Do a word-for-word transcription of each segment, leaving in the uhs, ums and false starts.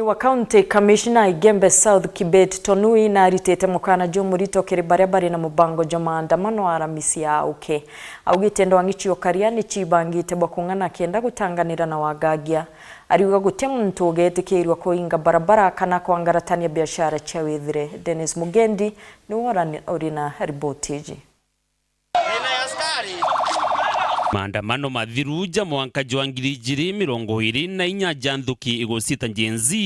Wa County Commissioner Igembe South Kibet Tonui naritite mukana jumurito kiri baria bari na mubango jwa maandamano Aramisi ya uke. Augite ndwang'i cia ukaria ni cibangite bwa kung'ana kenda gutanganira na wagagia. Ariuga guti muntu ugetikirwa kuinga barabara kana kwangaratania biashara cia withire. Dennis Mugendi niwe urani-, uri na riboti iji. Maandamano mathiru ja mwanka jwa ngiri ijiri mirongo iri na inya ja nthuki igucita Gen Z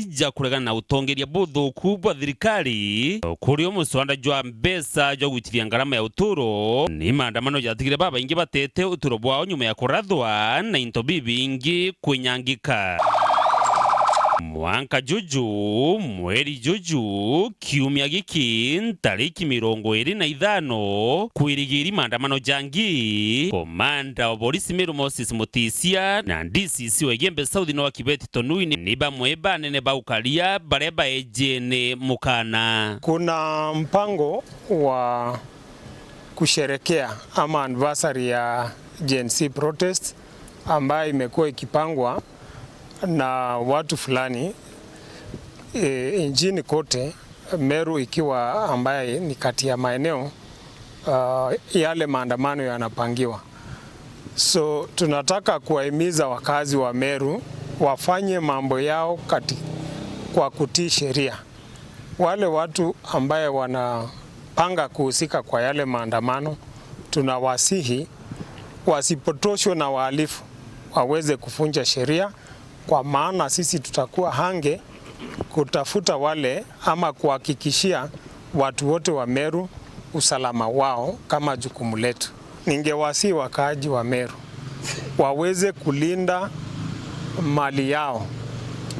ja kuregana na utongeria buthuku bwa thirikari, kurio muswada jwa mbeca jwa gwitithia ngarama ya uturo, ni maandamano jatigire babaingi batete uturo bwao nyuma ya kurathwa na into bibingi kwinyangika. Mwanka juju, mweri juju, kiumia giki, ntariki mirongo iri na ithano, kwirigiri maandamano jangi, komanda wa borisi Meru Moses Mutisia na D C C wa Igembe South Noah Kibeti Tonui ni, ni bamwe ba anene ba ukaria baria baejene mukana. Kuna mpango wa kusherekea ama anniversary ya Gen Z protest ambayo imekuwa ikipangwa na watu fulani, e, nchini kote, Meru ikiwa ambaye ni kati ya maeneo, uh, yale maandamano yanapangiwa. So, tunataka kuwahimiza wakazi wa Meru wafanye mambo yao kati-, kwa kutii sheria. Wale watu ambaye wanapanga kuhusika kwa yale maandamano, tunawasihi wasipotoshwe na wahalifu, waweze kuvunja sheria, kwa maana sisi tutakuwa hange kutafuta wale ama kuhakikishia watu wote wa Meru usalama wao kama jukumu letu. Ningewasihi wakaaji wa Meru waweze kulinda mali yao.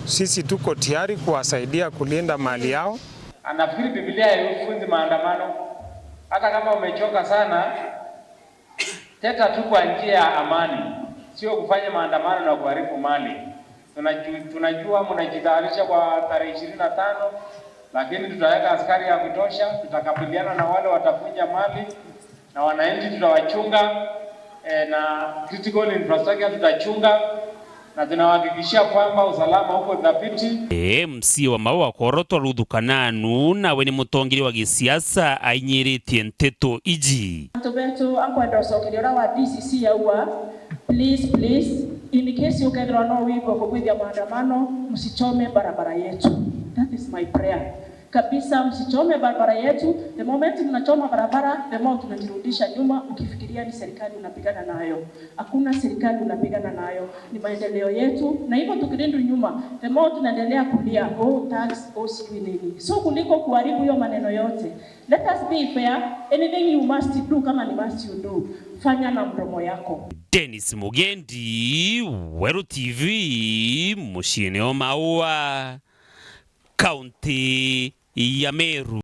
Sisi tuko tayari kuwasaidia kulinda mali yao. Anafikiri Biblia haifunzi maandamano. Hata kama umechoka sana, teta tu kwa njia ya amani, sio kufanya maandamano na kuharibu mali. Tunaju-, tunajua mnajitayarisha kwa tarehe ishirini na tano, lakini tutaweka askari ya kutosha, tutakabiliana na wale watavunja mali, na wananchi tutawachunga, eh, na critical infrastructure tutachunga, na tunawahakikishia kwamba usalama uko thabiti. M C wa Maua Korotwa Ruth Kananu nawe ni mutongeria wa gisiasa ainyiritie nteto iji. Antu betu, akwenda ucokeria uria wa D C C yaua, please, please, in case ukethirwa no wigwe kugwithia maandamano, msichome barabara yetu. That is my prayer. Kabisa, msichome barabara yetu. The moment mnachoma barabara, the more tunajirudisha nyuma, ukifikiria ni serikali unapigana nayo. Hakuna serikali unapigana nayo, ni maendeleo yetu. Na hivyo tukirudi nyuma, the more tunaendelea kulia, "Oh, tax, oh, sijui nini." So kuliko kuharibu hiyo maneno yote, let us be fair. Anything you must do, kama ni must you do, fanya na mdomo yako. Dennis Mugendi, Weru T V, muciine o Maua, kaunti ya Meru.